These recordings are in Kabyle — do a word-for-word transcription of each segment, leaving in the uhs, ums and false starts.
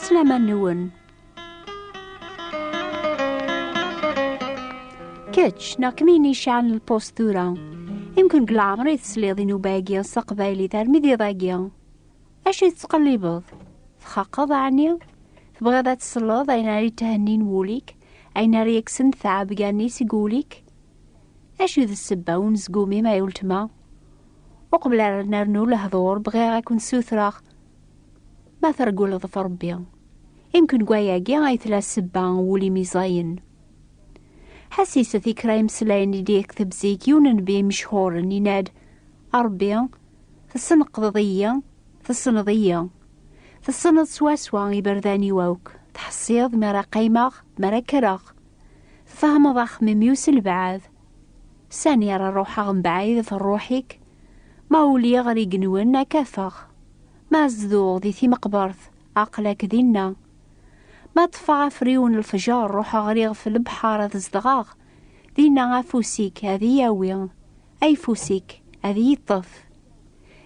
Slama-nwen. Kečč, neɣ kemmini icaɛen lpust tura. Imken deg leɛmer i tesliḍ i nnuba-agi s teqbaylit armi d iḍ-agi. Acu i tettqellibeḍ? Txaqeḍ, ɛni? Tebɣiḍ ad tesleḍ ayen ara yethennin wul-ik, ayen ara yekksen ttɛebga-nni seg wul-ik? Acu d ssebba unezgum-im ay weltma? Uqbel ara nernu lehdur, bɣiɣ ad ken-ssutreɣ ma treggleḍ ɣef Ṛebbi. Imken deg wayagi ay tella ssebba n wul-im iẓayen. Ḥesset i kra imeslayen i d-yekteb zik yiwen n nnbi imechhuren, yenna-d: "A Ṛebbi, tesneqdeḍ-iyi, tessneḍ-iyi. Tessneḍ swaswa iberdan-iw akk. Teḥṣiḍ mi ara qqimeɣ, mi ara kkreɣ. Tfehmeḍ axemmem-iw s lebɛad. Sani ara ruḥeɣ mebɛid ɣef ṛṛuḥ-ik? Ma uliɣ ɣer igenwen, ad k-afeɣ. Ma zduɣ di timeqbert, aql-ak dinna. Ma ṭṭfeɣ afriw n lefjer, ruḥeɣ ɣer iɣef lebḥer ad zedɣeɣ, dinna afus-ik ad iyi-yawi, ayeffus-ik ad iyi-yeṭṭef."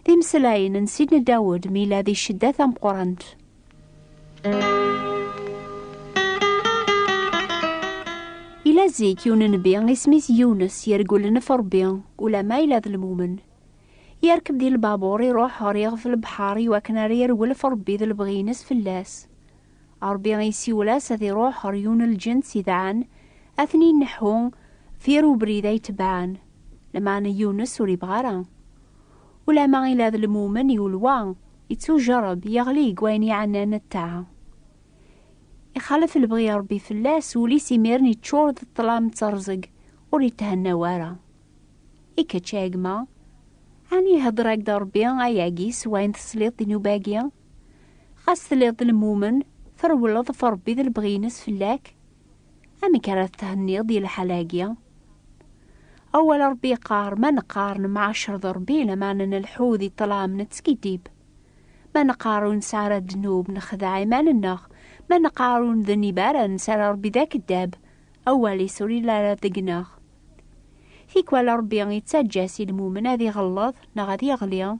D imeslayen n Sidna Dawed mi yella di ccedda tameqqrant. Ila zik yiwen n nnbi isem-is Yunes, yergulen ɣef Ṛebbi, ulamma yella d lmumen. Yerkeb di lbabur, iruḥ ɣer iɣef lebḥer iwakken ara yerwel ɣef Ṛebbi d lebɣi-ines fell-as. Ṛebbi yessiwel-as ad iruḥ ɣer yiwen n lǧens idɛan, ad ten-ineḥḥu ɣef yir ubrid ay tebɛen, lameɛna Yunes ur yebɣi ara. Ulamma ila d lmumen yulwa, yettujerreb, yeɣli deg wayen yeɛnan ttaɛa. Ixalef lebɣi n Ṛebbi fell-as, ul-is imiren yeččur d ṭṭlam d terẓeg, ur yethenna wara. I kečč a gma, ɛni ihedder-ak-d Ṛebbi ayagi s wayen tesliḍ di nnuba-agi? Ɣas telliḍ d lmumen, trewleḍ ɣef Ṛebbi d lebɣi-ines fell-ak, amek ara tethenniḍ di lḥal-agi? Awal Ṛebbi yeqqar, ma neqqar nemɛacer d Ṛebbi, lameɛna nleḥḥu di ṭṭlam, nettskiddib. Ma neqqar ur nesɛi ara ddnub, nexdeɛ iman-nneɣ. Ma neqqar ur ndennib ara, nesɛa Ṛebbi d akeddab, awal-is ur yelli ara deg-neɣ. Tikwal Ṛebbi yettaǧǧa-s i lmumen ad iɣelleḍ neɣ ad yeɣli,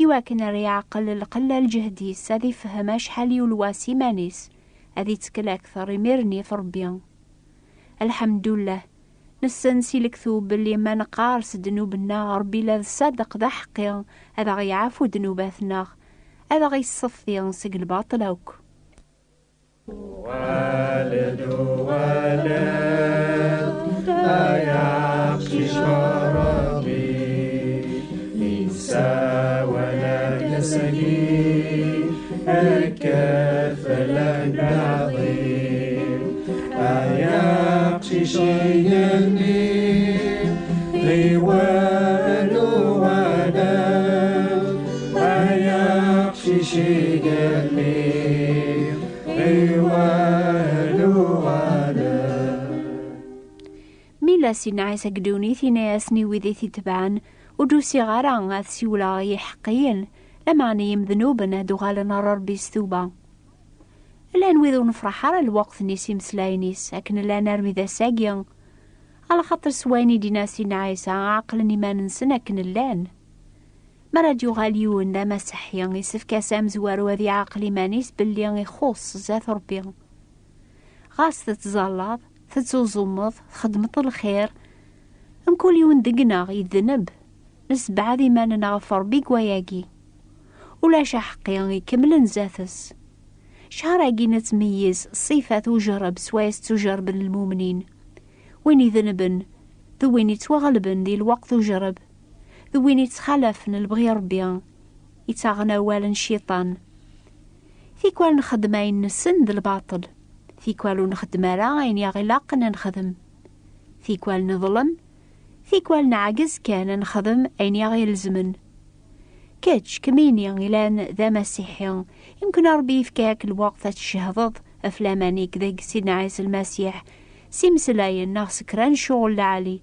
iwakken ara yeɛqel lqella lǧehd-is, ad ifhem acḥal yulwa s iman-is, ad ittkel akteṛ imir-nni ɣef Ṛebbi. Lḥemdullah, nessen si lektub belli ma neqqar s ddnub-nneɣ, Ṛebbi la d ṣṣadeq d aḥeqqi, ad aɣ-yeɛfu ddnubat-nneɣ, ad aɣ-yessefti seg lbaṭel akk. Uɣal-d, uɣal-d, ay aqcic a Ṛebbi, yessawal-ak ass-agi, kked fell-ak d aɛḍil. Ay aqcic igenni, ɣiwan uɣal-d, ay aqcic igenni, ɣiwan uɣal-d. Mi yella Sidna Ɛisa deg ddunit, yenna-yasen i wid i t-itebɛen: "Ur d-usiɣ ara ad siwleɣ i iḥeqqiyen, lameɛna i yimednuben ad uɣalen ɣer Ṛebbi s tuba." Llan wid ur nefṛeḥ ara lweqt-nni s imeslayen-is, akken llan armi d ass-agi, alaxaṭer s wayen i d-yenna Sidna Ɛisa, ɛeqlen iman-nsen akken llan. Mi ara d-yuɣal yiwen d amasiḥi, isefk-as amezwaru ad iɛaqel iman-is belli ixuṣṣ zdat Ṛebbi. Ɣas tettẓallaḍ, tettuẓumeḍ, txeddmeḍ lxir, mkul yiwen deg-neɣ idneb, nesbeɛd iman-nneɣ ɣef Ṛebbi deg wayagi. Ulac aḥeqqi ikemlen zdat-s. Cchar-agi nettmeyyiz ṣṣifat ujerreb s wayes ttujerrben lmumnin. Win idenben d win ittwaɣelben di lweqt ujerreb, d win ittxalafen lebɣi Ṛebbi, ittaɣen awal n cciṭan. Tikwal nxeddem ayen nessen d lbaṭel, tikwal ur nxeddem ara ayen i aɣ-ilaqen ad nexdem, tikwal neḍlem, tikwal neɛgez kan ad nexdem ayen i aɣ-ilezmen. Kečč, kemmini ilan d amasiḥi, imken Ṛebbi yefka-yak lweqt ad tcehdeḍ ɣef laman-ik deg Sidna Ɛisa Lmasiḥ, s imeslayen neɣ s kra n ccɣel lɛali.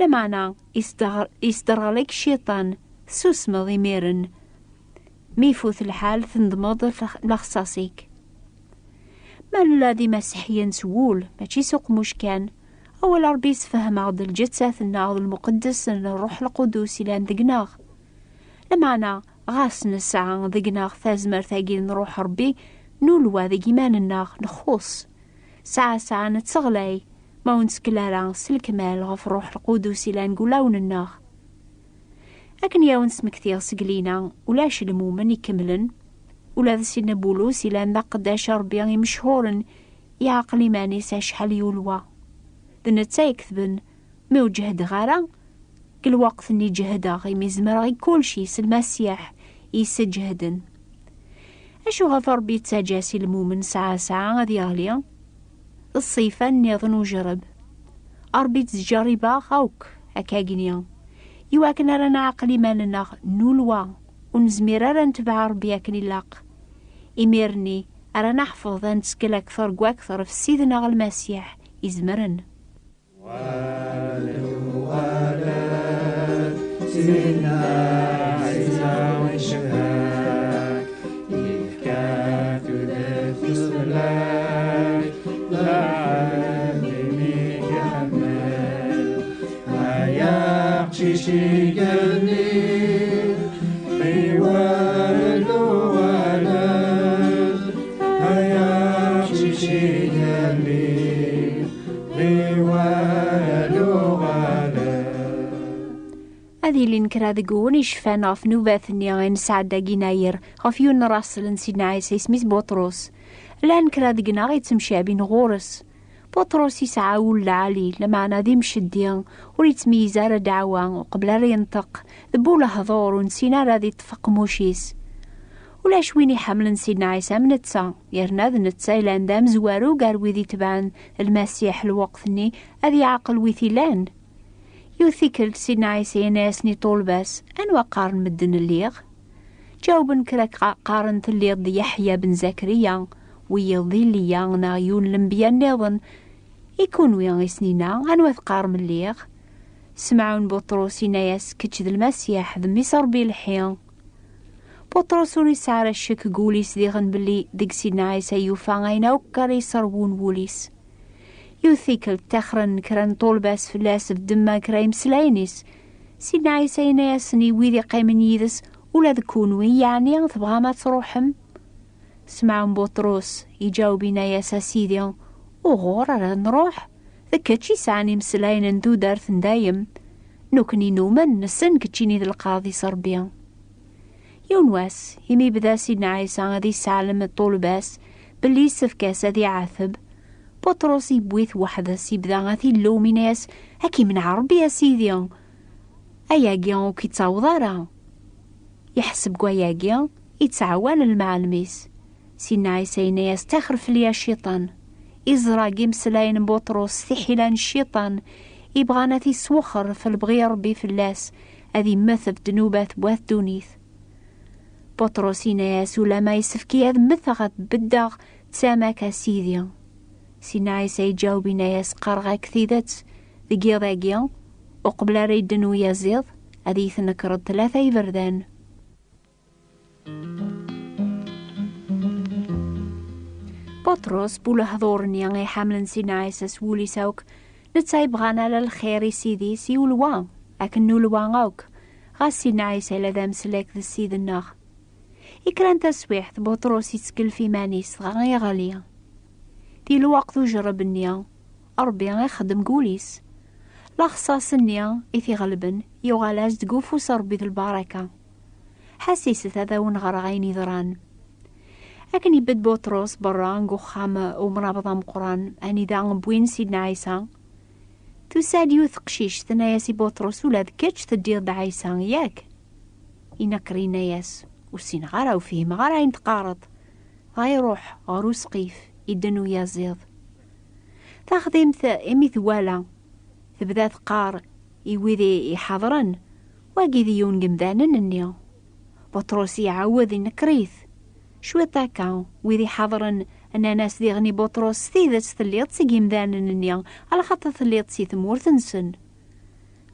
Lameɛna isder-, isderɣel-ik cciṭan, tessusmeḍ imiren. Mi ifut lḥal, tendmeḍ lex-, lexṣaṣ-ik. Ma nella d imasiḥiyen s wul, mačči s uqmuc kan, awal Ṛebbi yessefhem-aɣ-d lǧettat-nneɣ d lmuqeddes n Ṛṛuḥ Lqudus ilan deg-neɣ. Lameɛna, ɣas nesɛa deg-neɣ tazmert-agi n Ṛuḥ Ṛebbi, Nulwa deg iman-nneɣ nxuṣ. Saɛa saɛa netteɣlay ma ur nettkel ara s lekmal ɣef Ṛṛuḥ Lqudus ilan deg wulawen-nneɣ. Akken i awen-smektiɣ seg lina, ulac lmumen ikemlen. Ula d Sidna Bulus ilan d aqeddac Ṛebbi imechuren, iɛqel iman-is acḥal yulwa. D netta iketben, mi ur ǧehdeɣ ara, deg lweqt-nni ǧehdeɣ, imi zemreɣ i kulci s Lmasiḥ i yi-sseǧehden. Acu ɣef Ṛebbi yettaǧǧa si lmumen saɛa saɛa ad yeɣli? D ṣṣifa nniḍen ujerreb. Ṛebbi ttǧerribeɣ akk akkagni, iwakken ara nɛaqel iman-nneɣ nulwa, ur nezmir ara ad netbeɛ Ṛebbi akken ilaq. Imir-nni ara neḥfeḍ ad nettkel akter deg wakter ɣef Ssid-nneɣ Lmasiḥ izemren. Walu, walu, Sidna Ɛisa icebḥ-ak, yefka tudert-is fell-ak, lɛebd imi k-iḥemmel. Ay aqcic igenni, ɣiwel uɣal-d. Ay aqcic igenni, ɣiwel uɣal-d. Ad ilin kra deg-wen icfan ɣef nnubat-nni i nesɛedda deg Yennayer ɣef yiwen n raṣel n Sidna Ɛisa isem-is Buṭrus. Llan kra deg-neɣ ittemcabin ɣur-s. Buṭrus yesɛa ul lɛali, lameɛna d imceddi, ur yettmeyyiz ara ddeɛwa uqbel ara yenṭeq, d bu lehdur ur nessin ara ad iṭṭef aqemmuc-is. Ulac win iḥemmlen Sidna Ɛisa am netta, yerna d netta yellan d amezwaru gar wid itebɛen Lmasiḥ lweqt-nni ad yeɛqel wi t-ilan. Yiwet tikkelt Sidna Ɛisa yenna-yasen i ṭṭulba-s: "Anwa qqaren medden lliɣ?" Ǧawben kra qa-, qqaren telliḍ d Yeḥya ben Zakriya, wiyiḍ d Iliya neɣ yiwen n lenbiya nniḍen. I kunwi, i sen-inna, anwa teqqarem lliɣ? Semɛun Buṭrus inna-yas: "Kečč d Lmasiḥ, d Mmi-s Ṛebbi lḥi." Buṭrus ur yesɛi ara ccek deg wul-is diɣen belli deg Sidna Ɛisa yufa ayen akk ara yesserwun wul-is. Yiwet tikkelt, ttaxren kra n ṭṭulba-s fell-as ɣef ddemma kra imeslayen-is. Sidna Ɛisa yenna-yasen i wid iqqimen yid-s: "Ula d kunwi, yeɛni tebɣam ad truḥem?" Semɛun Buṭrus iǧaweb, inna-yas: "A Sidi, uɣur ara nruḥ? D kečč i sɛan imeslayen n tudert n dayem. Nukni numen, nessen keččini d lqaḍi s Ṛebbi." Yiwen wass, imi bda Sidna Ɛisa ad isseɛlem ṭṭulba-s belli yessefk-as ad iɛateb, Buṭrus yewwi-t weḥd-s, ibda ad t-illum, inna-yas: "Ad k-imneɛ Ṛebbi, a Sidi! Ayagi ur k-ittaweḍ ara." Yeḥseb deg wayagi yettɛawan lmeɛlem-is. Sidna Ɛisa yenna-yas: "Ttaxer fell-i a Cciṭan." Iẓra deg imeslayen n Buṭrus tiḥila n Cciṭan, ibɣan ad t-iswexxer ɣef lebɣi n Ṛebbi fell-as, ad immet ɣef ddnubat n wat ddunit. Buṭrus yenna-yas: "Ulamma yessefk-iyi ad mmteɣ, ad beddeɣ d tama-k a Sidi." Sidna Ɛisa iǧaweb, inna-yas: "Qqareɣ-ak tidet, deg yiḍ-agi, uqbel ara yedden uyaziḍ, ad iyi-tnekreḍ tlata iberdan." Buṭrus, bu lehdur-nni iḥamlen Sidna Ɛisa s wul-is akk, netta yebɣan ala lxir i Sidi-s, i ulwa, akken nulwa akk. Ɣas Sidna Ɛisa yella d ameslak d Ssid-nneɣ. I kra n taswiɛt, Buṭrus yettkel ɣef iman-is, dɣa yeɣli. Di lweqt ujerreb-nni, Ṛebbi ixeddem deg wul-is. Lexṣaṣ-nni i t-iɣelben yuɣal-as-d deg ufus n Ṛebbi d lbaraka. Ḥassiset ad awen-ɣreɣ ayen yeḍran. Akken ibedd Buṭrus berra deg uxxam n umrabeḍ ameqqran anida wwin Sidna Ɛisa, tusa-d yiwet teqcict, tenna-yas i Buṭrus: "Ula d kečč teddiḍ-d Ɛisa, yak?" Inekker, inna-yas: "Ur ssineɣ ara, ur fhimeɣ ara ayen teqqareḍ." Dɣa iruḥ ɣer usqif, idden uyaziḍ. Taxdimt imi twala, tebda teqqar i wid i iḥeḍren: "Wagi d yiwen n yemdanen-nni." Buṭrus iɛawed inekker-it. Cwiṭ akka, wid iḥeḍren nnan-as diɣen i Buṭrus: "S tidet telliḍ seg yemdanen-nni, alaxaṭer telliḍ si tmurt-nsen."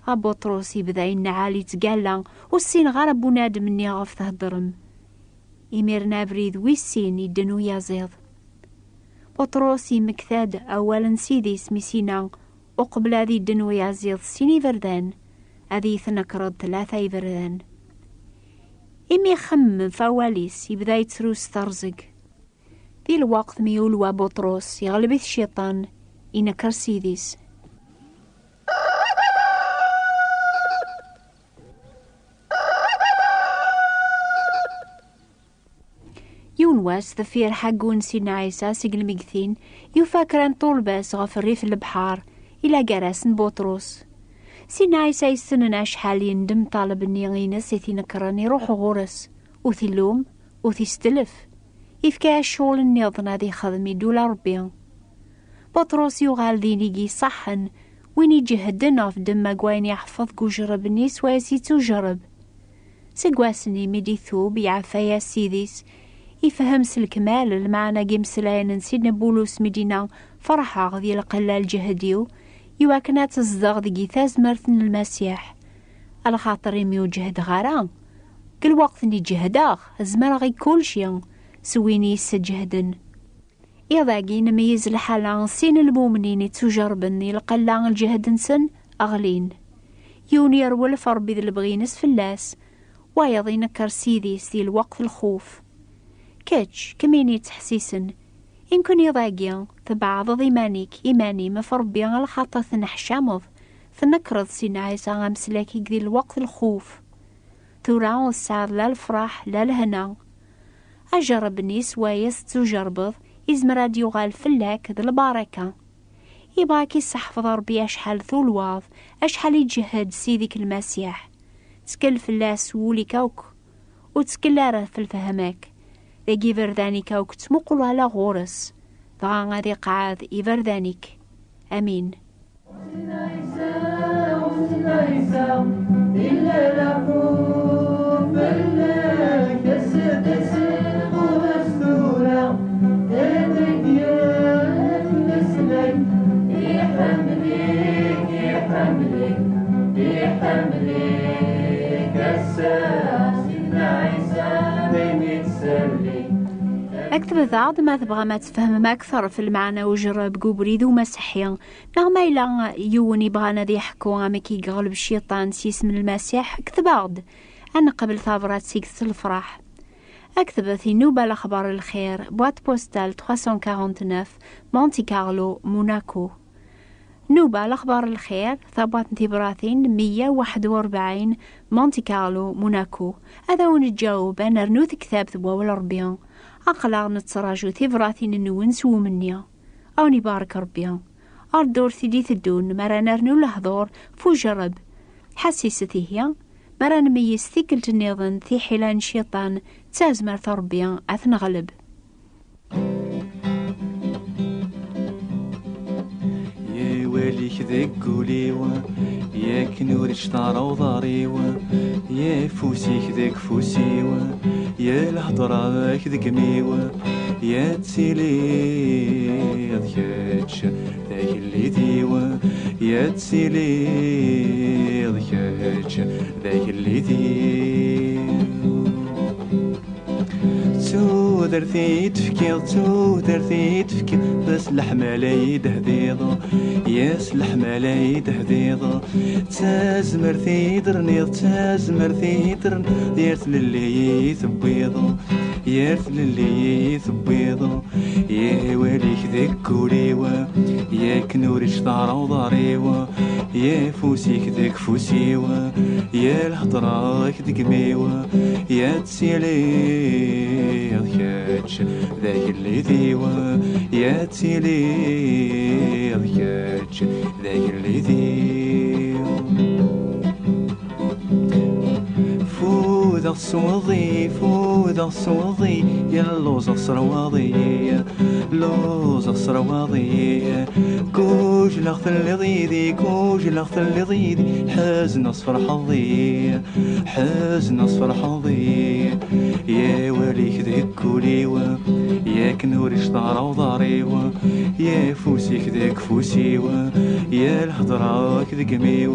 A Buṭrus ibda inneɛɛel, ittgalla: "Ur ssineɣ ara bunadem-nni ɣef theddrem." Imiren abrid wis sin idden uyaziḍ. Buṭrus yemmekta-d awal n Sidi-s mi s-yenna: "Uqbel ad idden uyaziḍ sin iberdan, ad iyi-tnekreḍ tlata iberdan." Imi ixemmem ɣef wawal-is, yebda yettru s terẓeg. Di lweqt mi yulwa Buṭrus, yeɣleb-it Cciṭan, inekker Ssid-is. Yiwen wass, deffir ḥaggu n Sidna Ɛisa seg lmegtin, yufa kra n ṭṭulba-s ɣef rrif n lebḥer, ila gar-asen Buṭrus. Sidna Ɛisa yessnen acḥal yendem ṭṭaleb-nni-ines i t-inekkren, iruḥ ɣur-s, ur t-ilum, ur t-istelf. Ifka-as ccɣel nniḍen ad ixdem i ddula Ṛebbi. Buṭrus yuɣal d inigi ṣaḥḥen, win iǧehden ɣef ddemma n wayen yeḥfeḍ deg ujerreb-nni swayes yettujerreb. Seg wass-nni mi d-itub, iɛeffa-yas Ssid-is, ifhem s lekmal lmeɛna n yimeslayen n Sidna Bulus mi d-yenna: "Ferḥeɣ di lqella n lǧehd-iw, iwakken ad tezdeɣ deg-i tazmert n Lmasiḥ. Alaxaṭer imi ur ǧehdeɣ ara, deg lweqt-nni ǧehdeɣ, zemreɣ i kulci s win i yi-sǧehden." Iḍ-agi, nmeyyez lḥala n sin n lmumnin ittujerrben i lqella n lǧehd-nsen ɣlin. Yiwen yerwel ɣef Ṛebbi d lebɣi-ines fell-as, wayeḍ inekker Ssid-is di lweqt lxuf. Kečč, kemmini yettḥessisen, imken iḍ-agi tbeɛdeḍ iman-ik, iman-im ɣef Ṛebbi, alaxaṭer tenneḥcameḍ, tnekkreḍ Sidna Ɛisa ameslak-ik di lweqt lxuf. Tura ur tesɛiḍ la lefṛaḥ, la lehna. Ajerreb-nni swayes tettujerrbeḍ, izmer ad d-yuɣal fell-ak d lbaraka. Yebɣa ad k-isseḥfeḍ Ṛebbi acḥal tulwaḍ, acḥal iǧehhed Ssid-ik Lmasiḥ. Ttkel fell-as s wul-ik akk, ur ttkel ara ɣef lefhama-k. Deg iberdan-ik akk ttmuqul ala ɣur-s, dɣa ad iqeɛɛed iberdan-ik. Amin. Ad k-tebdaɣ-d ma tebɣam ad tfehmem akteṛ f lmeɛna ujerreb deg ubrid umaseḥḥi, neɣ ma yella yiwen ibɣan ad yeḥku amek i yeɣleb cciṭan s yisem n Lmasiḥ, kteb-aɣ-d. Ad neqbel tabrat seg-s s lefṛaḥ. Aktbet i Nnuba Lexbar Lxir, boîte postale trois cent quarante-neuf, Monte Carlo, Monaco. Nnuba Lexbar Lxir, tabwaṭ n tibratin meyya u waḥed u rebɛin, Monte Carlo, Monaco. Ad awen-neǧǧaweb ad nernu tektabt n wawal Ṛebbi. Aql-aɣ nettraǧu tibratin-nwen s wumenni. A wen-ibarek Ṛebbi. Ar ddurt i d-iteddun mi ara nernu lehdur f ujerreb. Ḥassiset ihi, mi ara nmeyyez tikkelt nniḍen tiḥila n cciṭan d tazmert n Ṛebbi ad t-neɣleb. Ya awal-ik deg wul-iw, yakken ur ičṭar uḍar-iw, ya afus-ik deg ufus-iw, ya lhedra-k deg imi-w, ya tiliḍ kečč d agellid-iw, ya tiliḍ kečč d agellid-iw. D tudert i d-tefkiḍ, d tudert i d-tefkiḍ, s leḥmala i d-tehdiḍ, yes, leḥmala i d-tehdiḍ, d tazmert i d-terniḍ, d tazmert i d-terniḍ, yir tlelli i tewwiḍ, yir tlelli i tewwiḍ, ya awal-ik deg wul-iw, yakken ur ičṭar uḍar-iw, ya afus-ik deg ufus-iw, ya lhedra-k deg imi-w, ya tiliḍ kečč d agellid-iw, ya tiliḍ kečč d agellid-iw. Fudeɣ s waḍi, fudeɣ s waḍi, ya lluẓeɣ s rwaḍi, lluẓeɣ s rwaḍi. Gujleɣ telliḍ yid-i, gujleɣ telliḍ yid-i, ḥezneɣ s ferḥeḍ-i, ḥezneɣ s ferḥeḍ-i. Ya awal-ik deg wul-iw, yakken ur ičṭar uḍar-iw, ya afus-ik deg ufus-iw, ya lhedra-k deg imi-w,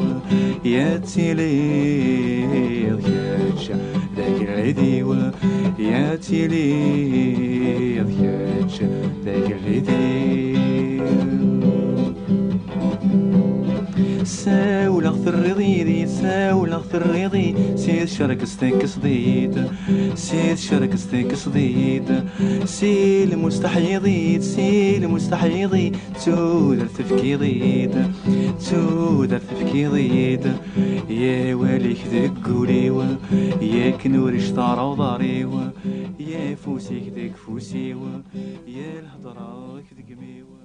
ya tiliḍ kečč d agellid-iw, ya tiliḍ kečč d agellid-iw. Ssawleɣ Terriḍ yid-i, sawleɣ terriḍ-i, si tcerkest tekkseḍ-id, si tcerkest tekkseḍ-id, si lmustaḥ yiḍ-id, si lmustaḥ yiḍ-id, d tudert tefkiḍ-id, d tudert tefkiḍ-id, ya awal-ik deg wul-iw, yakken ur ictar uḍar-iw, ya afus-ik deg ufus-iw, ya lhedra-k deg imi-w.